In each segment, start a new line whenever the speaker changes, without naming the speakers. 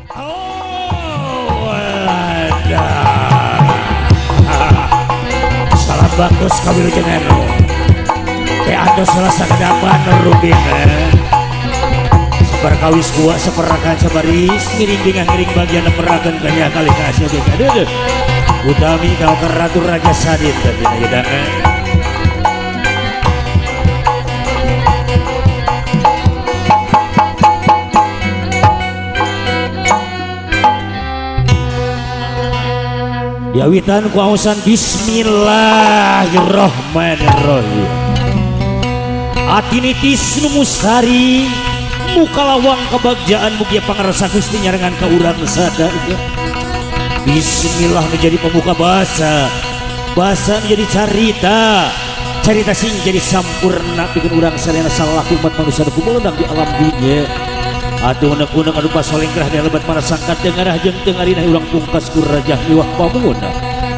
Oh, ada. Salam baktos kawilujengan. Teh antos salah kadapan rubina. Saperkawis gua seperakan sabaris ngiring bingah ngiring bagian merakan kanya kali kasih oge kadeudeuh. Utami kau ratu raja sadit tadi yedangan. Diawitan ku aosan bismillahirrahmanirrahim. Atinitis nu mustari mukalawang kebagjaan mugia pangarsa Gusti nyarengan ka urang sadaya. Bismillah menjadi pembuka bahasa, bahasa menjadi carita, carita sing jadi sampurna bikin urang sadayana salaku umat manusia nu kumulundang di alam dunia. Atuh unek-unek anu pasolengkrah di lebat mana sangkat dengarah jeung teu ngarinah urang pungkas ku rajah miwah pamuna.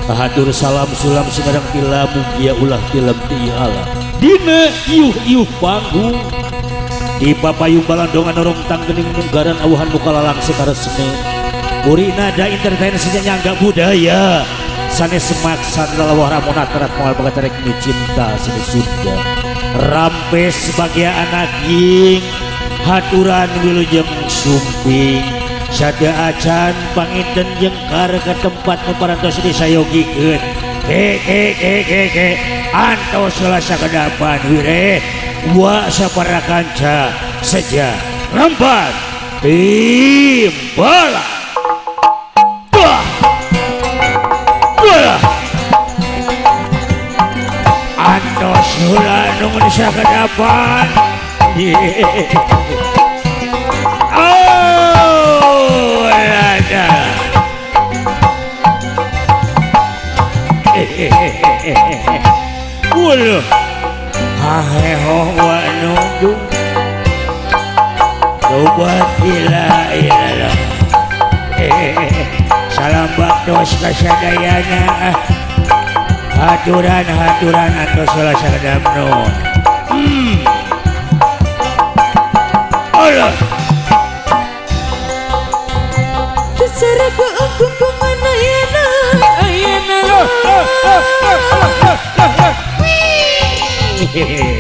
Kahatur salam sulam sinarang tila mugia ulah tilem ti alam. Dina iuh-iuh panggung di papayung balandongan orong tanggening munggaran awuhan mukalalang sekaresme. Buri nada entertain nyangga budaya sanes semaksan lalawah ramona terat moal bagatarek ni cinta sini Sunda. Rampes sebagai anak ying haturan wilujeng sumping sadya acan panginten jengkar ke tempat nu parantos disayogikeun. Ke ke ke ke ke antos selasa kedapan wireh wa sapara kanca seja rempat timbala. Antos heula nu sakadapan. Oh, ada. Waduh. Haheho wa nunggu. Tobat ila ilallah. Salam baktos kasadayana. Haturan haturan antos salah sakadamno. Allah.
Terserah ku kungkungan ayana ayana.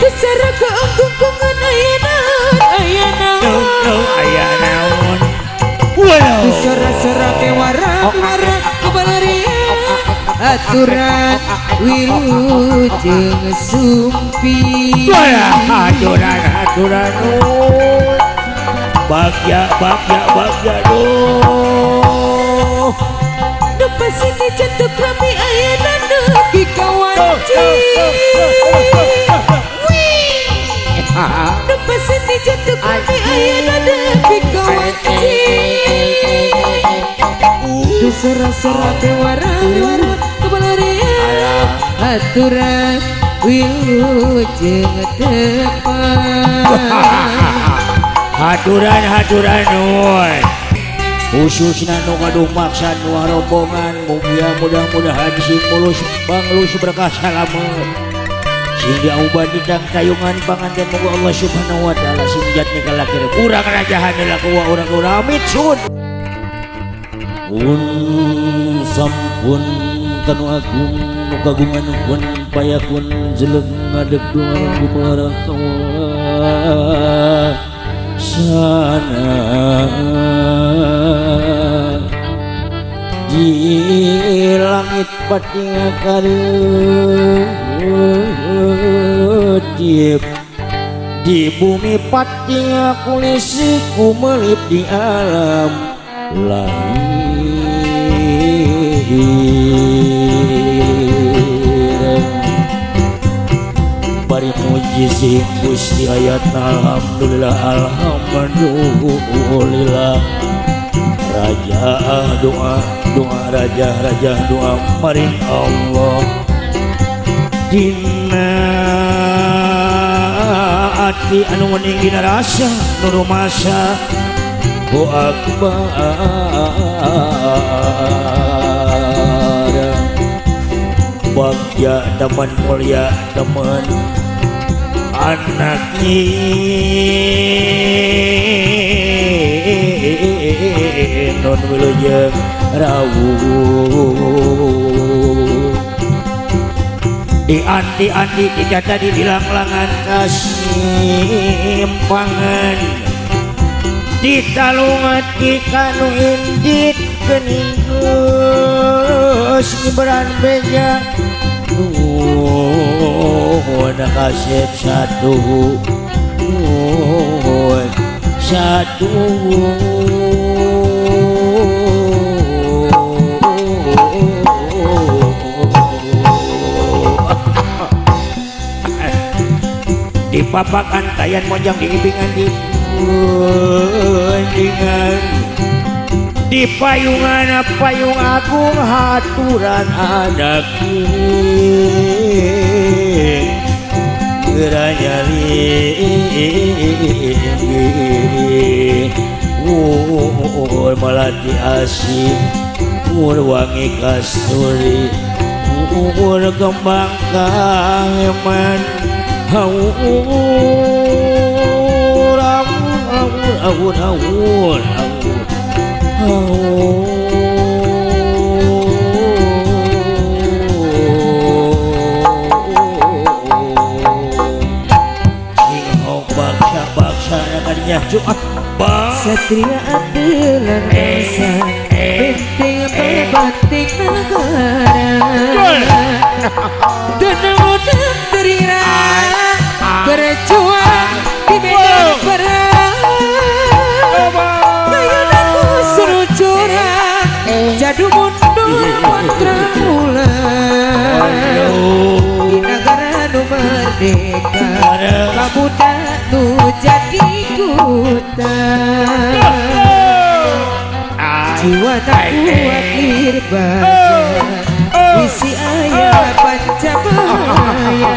Terserah ku kungkungan ayana ayana.
Aya naon. Waduh.
Terserah ke warang warang kebalarian aturan wilujeng sumpi.
Walah aturan aturan nun. Bagya bagya bagya duh.
Nu pasini jatuh rami ayana nepi ka wanci. Nu pasini jatuh rami ayana nepi ka wanci. Terserah-serah ke warang-warang kebalarian aturan wilujeng tepat.
Haturan haturan nun. Khususna nu gaduh maksa nu rombongan mugia mudah-mudahan sing mulus banglus berkah salamet. Sing diauban ditang tayungan panganten muga Allah Subhanahu wa taala sing jatni kalakir urang rajahan heula ku urang urang amit sun. Un sampun kanu agung nu kagungan pun payakun jeleng ngadeg doa gumalarang sana di langit patinga kareutip di bumi patinga kulisiku melip di alam lahir. Bari muji sing Gusti ayat alhamdulillah alhamdulillah. Raja doa doa raja raja doa maring Allah. Dina ati anu wening dina rasa nu rumasa ku akbar. Bagya teman mulia teman anak Nuhun wilujeng rawuh. Di anti-anti tidak tadi dilanglangan kasimpangan di talungan di kanu indit gening geus ngiberan beja nuhun kasep satu nuhun satu. Di papakan tayan monjang diibingan di guntingan di payungan payung agung haturan anak geranyali melati asih wangi kasturi kembang kaheman awur awur awur awur awur. Singok baksa baksa kadinya cuat bang.
Satria adalah rasa penting berbatik negara. Tenang udang terira berjuang di medan perang. Gaya aku seru curang jadu mundur kontra ulang. Di negara nu merdeka kabudak nu jadi kuta. Jiwa tak kuat nirbaja isi ayah pancabaya.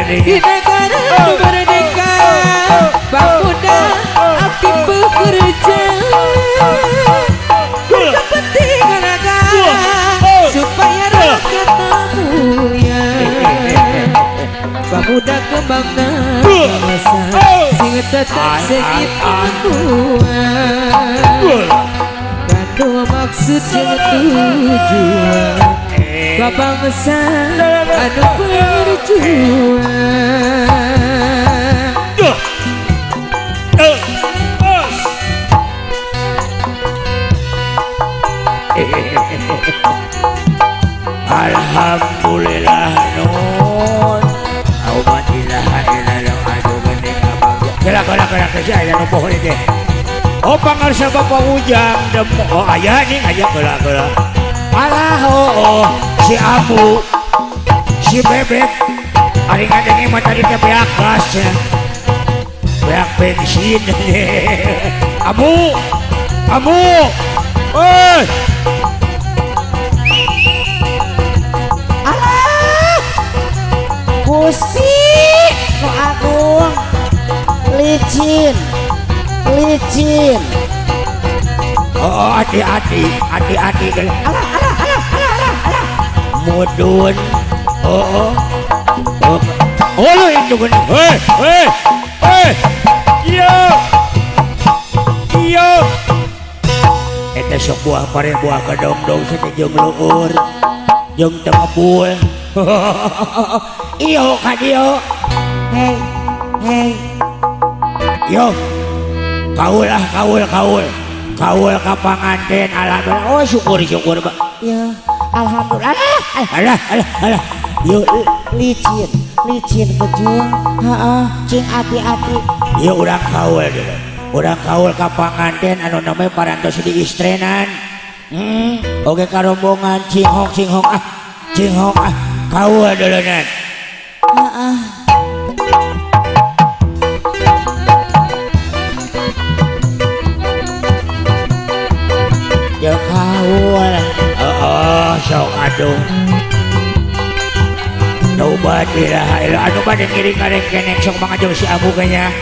Di negara nu merdeka pemuda aktif bekerja berkepentingan negara supaya rakyat mulia. Pemuda kembang bangsa sing tetap sengit kuat. Kado maksud jeung tujuan kabangsa anu berjuang.
Alhamdulillah nun oh pangarsa Bapak Ujang demo oh aya nih aya geula-geula alah oh si Abu si Bebek ari ngadenge mah tadi teh beak gas ya beak bensin. Abu Abu oi
alah Gusti nu agung licin licin.
Oh hati-hati hati-hati alah alah alah alah alah mudun. Oh oh oh oh lu itu kan hei hei hei iyo iyo eta sok buah pare buah kedongdong saja jeung luhur jeung teu ngebul. Iyo ka dieu
hei hei
yo kaul ah kaul kaul kaul ka panganten alhamdulillah. Oh syukur syukur Pak
ya alhamdulillah
alah alah alah yo
licin licin kejung heeh cing ati-ati
yo urang kaul dulu urang kaul ka panganten anu namanya parantos diistrenan. Oke karombongan cinghok cinghok ah cinghok ah kaul dulu nan
heeh.
Ya kaul oh sok aduh coba tidak anu bade ngiring ngareng kenek sok mangajeng si Abu kayaknya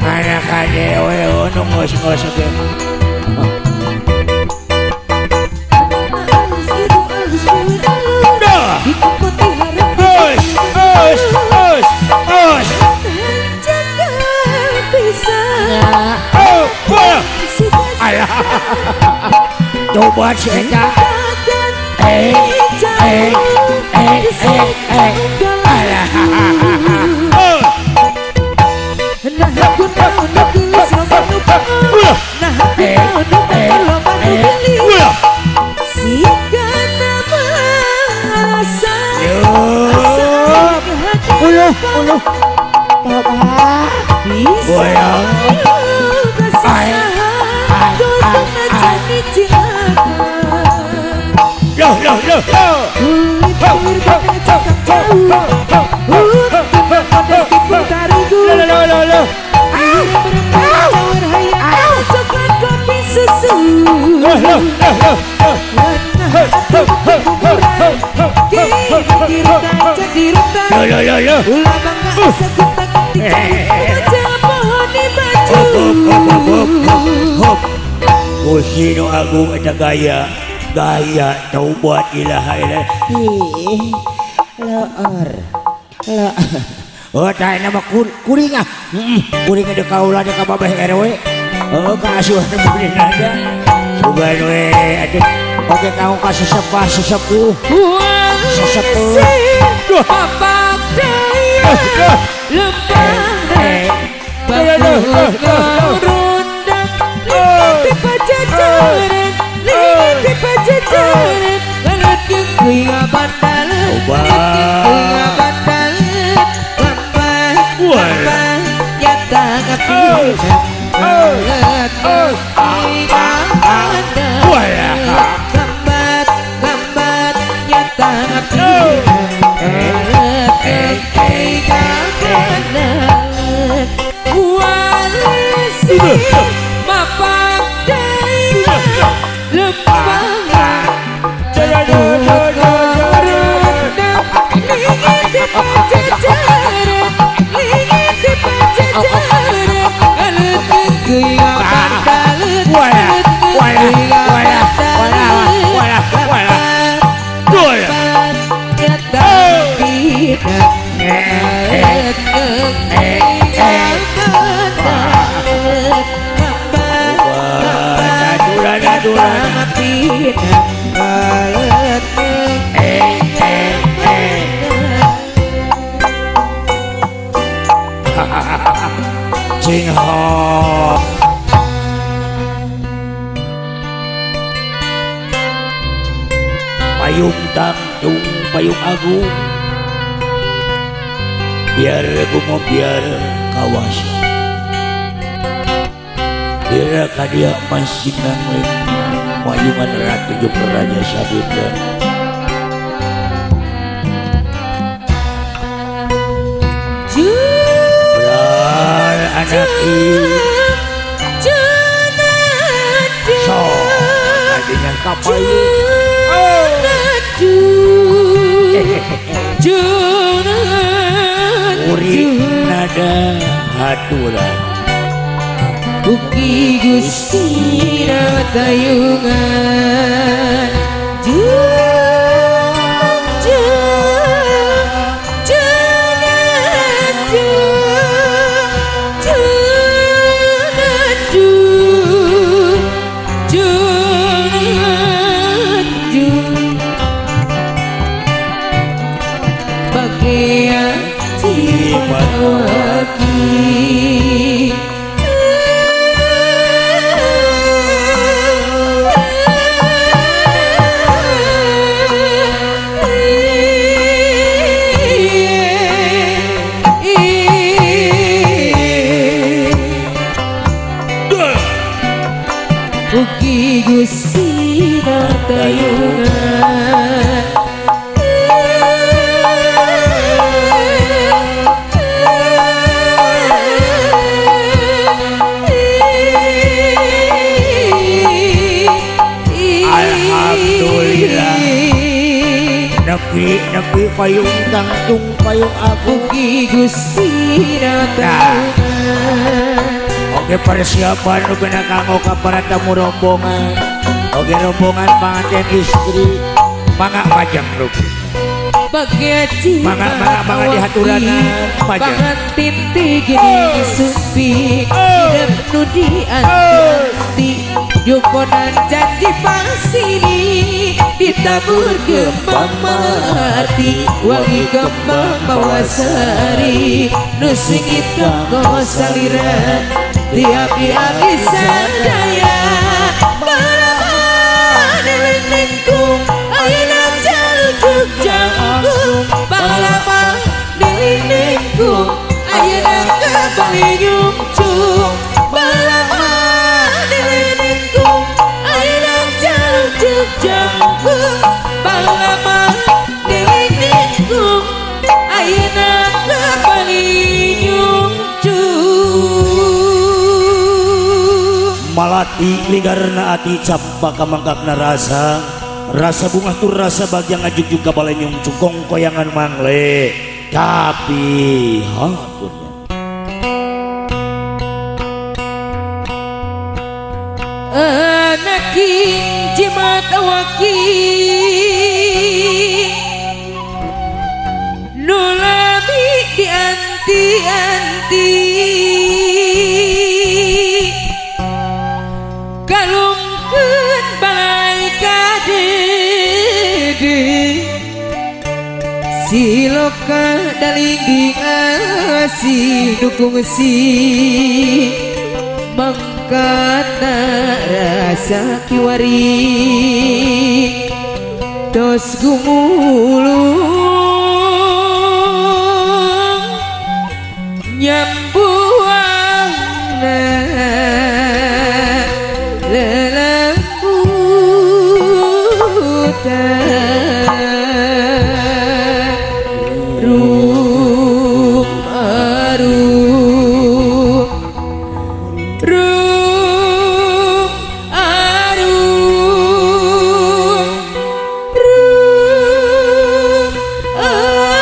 anak kade we nu ngos-ngos teh. Os os os os. Walah. Coba si eta. Eh eh eh eh eh. Alah.
Nah aku naon nu geus loba nu bohong. Nah aku naon nu loba nu geulis.
Ulah.
Sigana mah asa
Yo.
asa hati.
Uluh, uluh. Tobat.
Bisa
Goyang. Ai, ai, ai, ai. Loh loh loh loh. Loh loh loh loh. Loh loh loh loh. Loh loh loh loh. Hop hop hop hop hop hop. Gusti nu agung eta gaya gaya taubat ilaha illallah.
Ih, leer. Leer.
Oh, tah nama kuring ah. Heeh, kuring deuk kaula deuk ka babeh RW. Heeh, ka asuhan kuring ada. Sugan we atuh.
Oke, kamu kasih sepah sesepuh. Sesepuh.
Bapak daya lempang rundang lingit di pajajaran, lingit di pajajaran, leutkeun kuya bandal, leutkeun kuya bandal, lambat lambat nyata ngapina, leutkeun kuya bandal, lambat lambat nyata ngapina, leutkeun kuya bandal. Walesi mapak daya lempangan rundang lingit di pajajaran, lingit di pajajaran, leutkeun kuya bandal,
Walah, walah, walah, walah, walah, walah.
lambat nyata ngapina, leutkeun kuya bandal, lambat lambat nyata ngapina, leutkeun.
Eh eh eh. Cing hop. Payung tangtung payung agung. Biar gumoh biar kawas. Dira kadia masinang mayungan ratu jeung raja sabida. Belar anak so tadinya kapayung. Uri nada haturan
Uki Gusti tayungan jung jung junat jung junat jung junat jung bagian cipawaki. Uki Gusti tayungan.
Alhamdulillah. Nepi nepi payung tangtung payung agung.
Uki Gusti tayungan.
Oke persiapan nu kena kanggo ka para tamu rombongan. Oke rombongan panganten istri mangga pajang rupi. Mangga mangga mangga dihaturanan pajang.
Pangantin ti gini supi hidup nu dianti. Jumponan janji pasini ditabur kembang melati wangi kembang bawasari nu singit kanggo salira tiap diabdi sadaya balama dilindingku ayeuna jaluk jangkung balama dilindingku ayeuna kembali nyungcung balama dilindingku ayeuna jaluk jangkung balama dilindingku ayeuna kembali nyungcung.
Malati ligarna ati campaka mangkakna rasa rasa bunga tur rasa bagja ngajugjug ka balai nyungcung kongkoyangan mangle tapi haturnya
Anaking jimat awaki nulami di anti-anti kalungkeun balai kadede siloka daling asih dukung si mangkana rasa kiwari tos gumulung nyambuangna lelembutan rum arum rum arum rum arum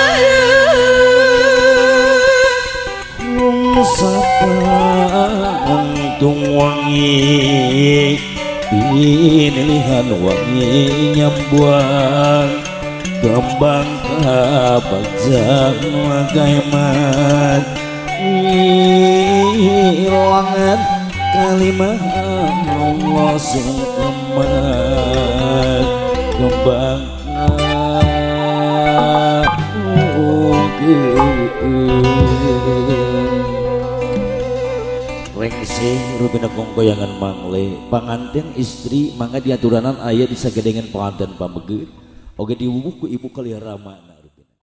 untung wangi pinilihan wangi nyambuang kembang kabagjang wakaimat ilangan kalimah Allah sungkemat kembang Rengse rupina kongkoyangan mangle panganten istri mangga diaturanan aya di sagedengan panganten pameget oge diwuwuh ku ibu kali ramana.